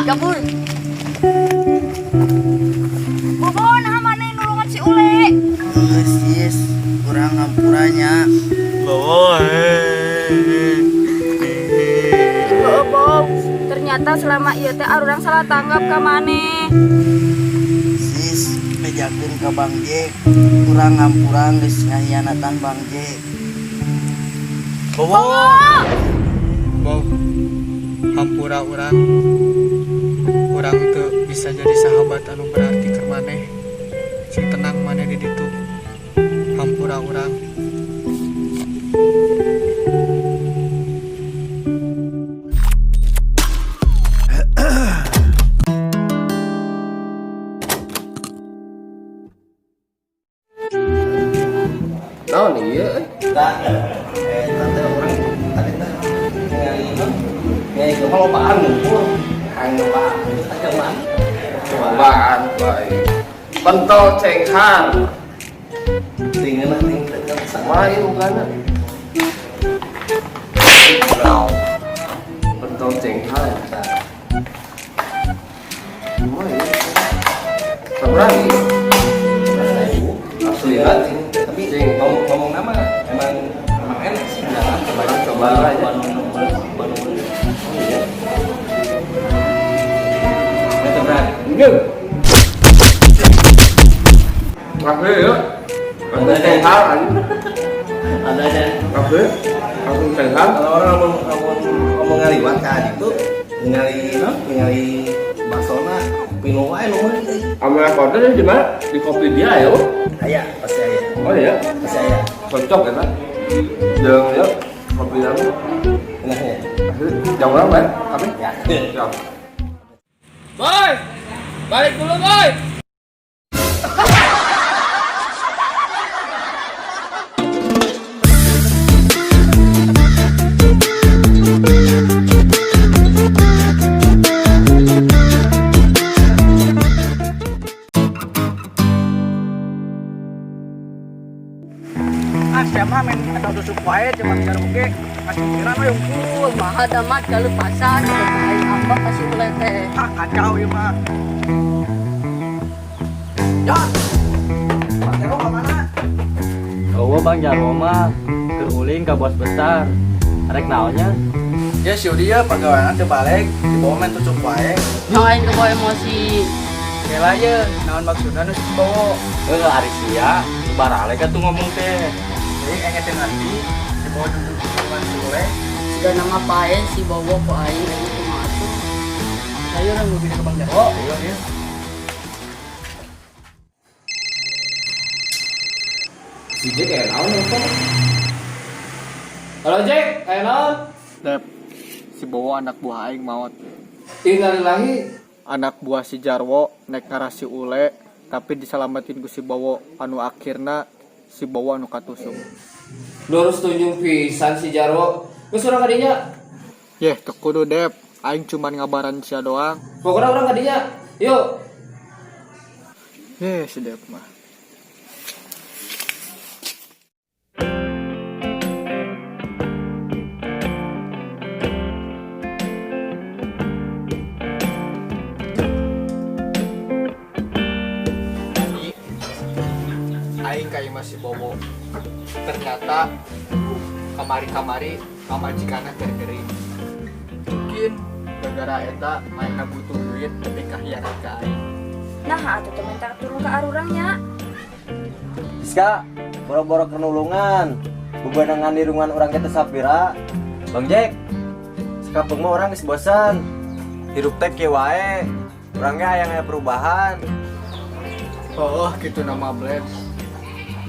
Kabur. Bobo, nah maneh nulungan si Ule? Geus sis, kurang hampuranya. Bobo. Bobo, ternyata selama ieu teh arurang salah tanggap ka maneh. Sis, bejakeun ka Bang Jack. Kurang hampura geus ngahianatan Bang Jack. Bobo. Bob, hampura urang. Urang teu bisa jadi sahabat anu berarti keur maneh. Sing tenang maneh di ditu. Hampura urang. Naon ieu euy? Tah, tante urang tadi teh ningali non, ningali ke lobaan ngumpul, hang lobaan itu teh mana? Lobaan bae. Pentol cenghar. Tinggal lah tinggal Sama ieu bukana. Pentol cenghar. Cuma ieu. Sabaraha ieu? Asli Asli tapi ngomong ngomong nama emang emang enak sih jalan Coba coba aja. Bandung. Oh iya. Itu berat. Ini. Asli ya. Pentol cenghar anjing. Ada aja. Asli. Langsung cenghar. Kalau orang ngomong ngomong ngomong ngaliwat ka itu ningali non ningali basona pinuh wae nu meuli euy. Sama order di mana? Di kopi dia ya. Aya, pasti aya. Oh iya. Pasti aya. Cocok ya kan? Jangan ya kopi yang Enaknya. asli. Jangan orang kan? Kami? Ya. Ya. Boy, balik dulu boy. Ah, siapa main atau tusuk wae cuma biar oke. Masih pikiran we unggul. Kumaha tamat kalepasan aing ambek ka si Ule teh. Ah, kacau ieu mah. Ya. Bang Jarwo ka mana? Oh, Bang Jarwo mah keur ulin ka bos besar. Rek naonnya? Ya si Udi ya pagawean teu balik, dibawa main tusuk wae. Nyong aing kebawa emosi. Kela ye, naon maksudna nu si Bowo? Eh, ari sia, barale tuh ngomong teh. Jadi aing teh ngerti, dibawa duduk di si Ule. Sudah nama pae si Bobo ku aing aing kumaha atuh. Ayo urang lebih ke Bang Jarwo. Ayo, ayo. Si Jack kayak naon nelfon. Halo Jack, kayak naon? Dep, si Bowo anak buah aing maot. Innalillahi. Anak buah si Jarwo nek ngarah si Ule, tapi disalamatin ku si Bowo anu akhirna si Bowo anu katusuk. Lurus tunjung pisan si Jarwo. Geus urang kadinya. Yeh, teu kudu Dep, aing cuman ngabaran sia doang. Pokoknya urang kadinya. Yuk. Yeh, si Dep mah. Tadi aing kayak masih Bowo. Ternyata kamari-kamari pamajikanna keur gering. Mungkin gara-gara eta manehna butuh duit tapi kahianat ka aing. Nah, atuh teh minta tulung ka arurang nya. Siska, boro-boro kenulungan. Bebenangan di rungan urang kita sapira. Bang Jack, sekampung mah urang geus bosan. Hirup teh kieu wae. Urang ge hayang aya perubahan. Oh, gitu nama Blend.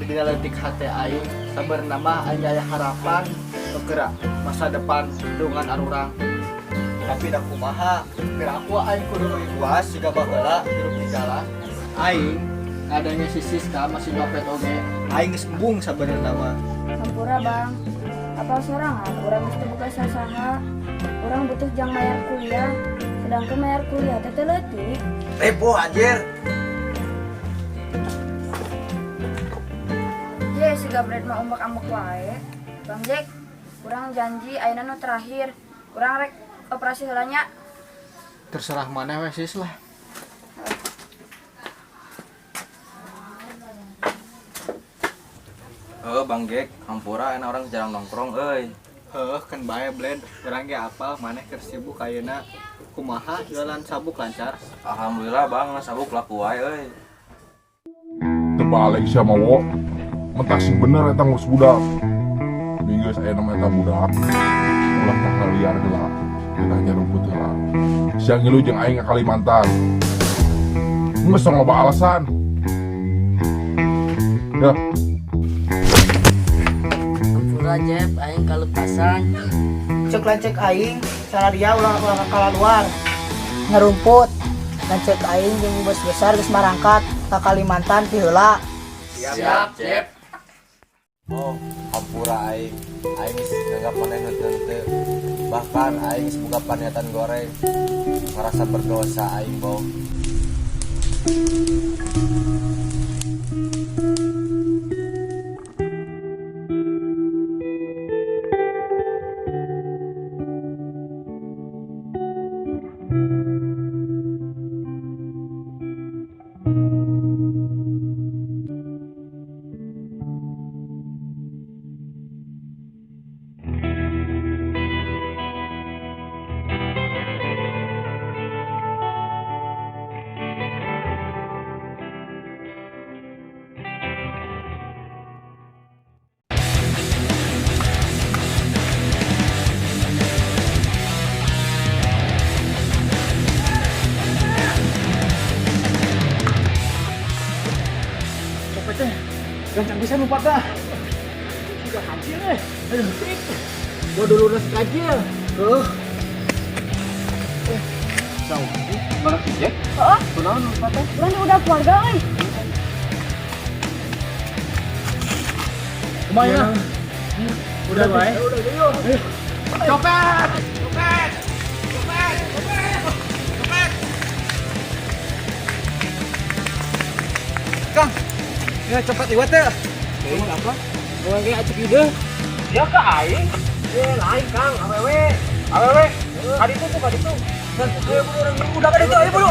Di leutik hate aing, sabenerna mah aing aya harapan bergerak masa depan dengan arurang. Tapi dah kumaha, piraku aing kudu ikhlas siga baheula hirup di jalan. Aing adanya si Siska masih nyopet oge. Aing geus embung sabenerna mah. Hampura bang, apal sorangan urang geus teu boga sasaha. Urang butuh jang mayar kuliah, sedangkan mayar kuliah teh teu leutik. Ripuh anjir. Je, si Gabret mah umbak-ambek wae. Bang Jack, urang janji ayeuna nu terakhir. Urang rek operasi heula nya. Terserah maneh we sis lah. Heuh Bang Jack, hampura enak orang jarang nongkrong euy. Heuh, kan bae Blend. Urang ge apal maneh keur sibuk ayeuna. Kumaha jualan sabuk lancar? Alhamdulillah Bang, sabuk laku wae euy. Terbalik sama wo. Mentak sing bener eta ngurus budak. Minggu saya nama eta budak. Ulah tah liar heula. Eta nyarumput heula. Siang ngilu jeung aing ka Kalimantan. Geus tong loba alasan. Ya. Hampura Jeb, aing kalepasan. Cek lancek aing, sararia ulah-ulah ka luar. Ngarumput. Lancek aing jeung bos besar geus marangkat ka Kalimantan ti heula. Siap, Jeb. Oh, hampura aing. Aing geus nganggap maneh henteu. Bahkan aing geus boga paniatan goreng. Ngerasa berdosa aing, Bo. Copet teh gancang bisa lupa tah. Sudah kancil eh. Aduh, tik. Gua dulu nasi kancil. Heuh. Mana si Jack? Heeh. Kunaon lupa teh? Urang udah keluarga euy. Kumaha ya? Udah bae. Udah, yuk. Copet! Copet! Copet! Copet! Copet! Kang, ya copet iwat teh. Apa? Gua ge acuk ide. Ya ka aing. Eh, lain Kang, awewe. Awewe. Kaditu tuh, kaditu. Ayo buru orang udah kaditu, ayo buru.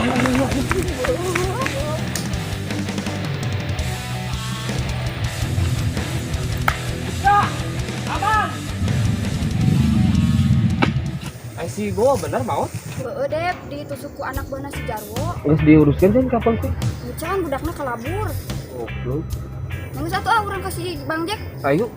Ai si Bowo bener maot? Heeh, Dep, ditusuk ku anak buahna si Jarwo. Geus diuruskeun kan ka polisi? Can budakna kalabur. Goblok. Nangis atuh ah urang kasih Bang Jack. Ayo.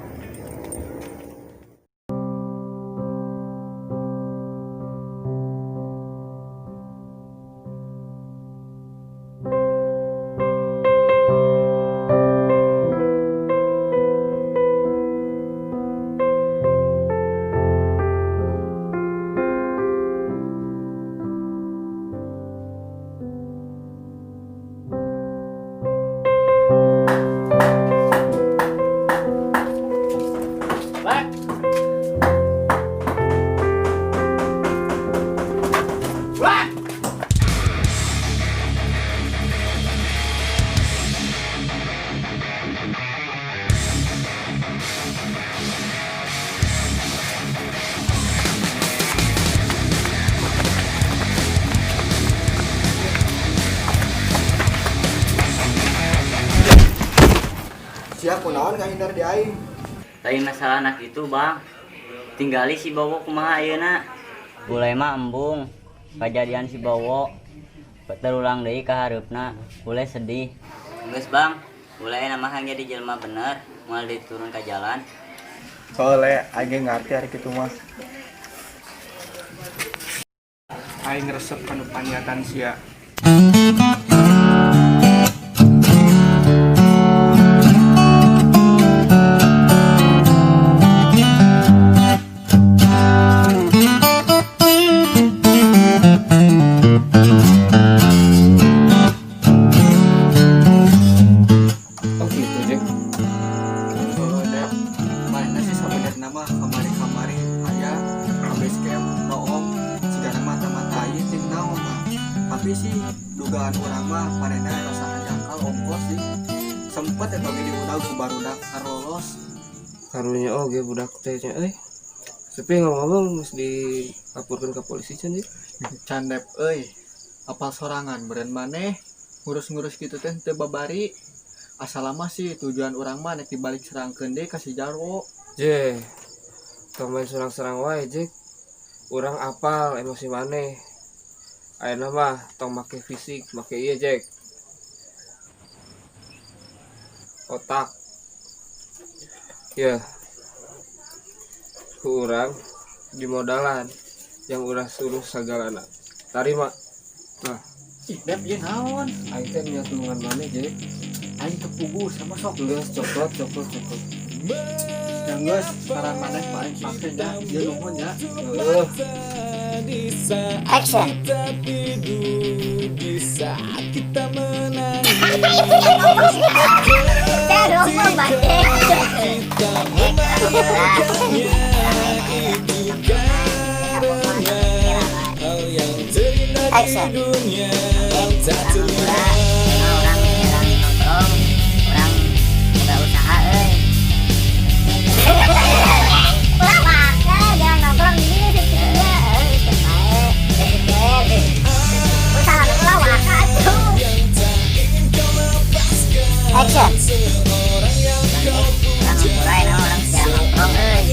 Sia kunaon ngahindar di aing? Lain masalah anak itu bang, tinggali si Bowo kumaha ayeuna. Bule mah embung, kejadian si Bowo terulang deui ka hareupna, bule sedih. Geus bang, bule mah jadi jelema bener, moal diturun ka jalan. Soale aing ngarti hari kitu mah. Aing resep kanu paniatan sia. Oh gitu, Jack. Heeh, Dep. Mana sih sebenarnya mah kamari-kamari aya base camp bohong sigana mata-matai ting naon mah. Tapi sih dugaan urang mah manehna rasa jangkal ongkos sih. Sempet eta ge diudag ku barudak karolos. Karunya oge budak teh nya euy. Tapi ngomong-ngomong mesti dilaporkeun ke polisi can, Jack. Can Dep euy. Apal sorangan meureun maneh ngurus-ngurus kitu teh teu babari. Asal mah sih tujuan urang mah nek dibalik serangkeun deui ka si Jarwo. Je, tong main serang-serang wae, Jek. Urang apal emosi maneh. Ayeuna mah tong make fisik, make ieu, Jek. Otak. Ya. Ku urang di modalan yang urang suruh sagalana. Tarima. Nah, Ih, Beb, ieu naon? Aing teh niat nulungan maneh, Jek. Aing teu puguh sama sok. Geus cokot, cokot, cokot. Yang geus saran maneh mah aing pake nya. Ieu nuhun ya. Heuh. Action. Action. Orang jarang nongkrong, orang udah usaha euy. Ulah maka jangan nongkrong di sini sih ya. Usaha ulah waka tuh. Action. Orang mulai orang jarang nongkrong euy.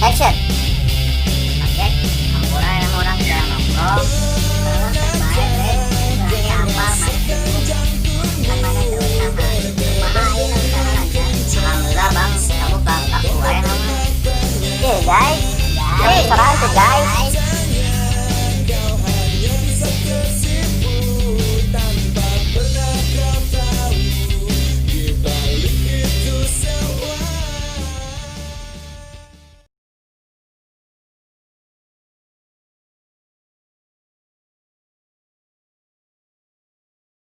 Action. Oke, orang orang jarang nongkrong.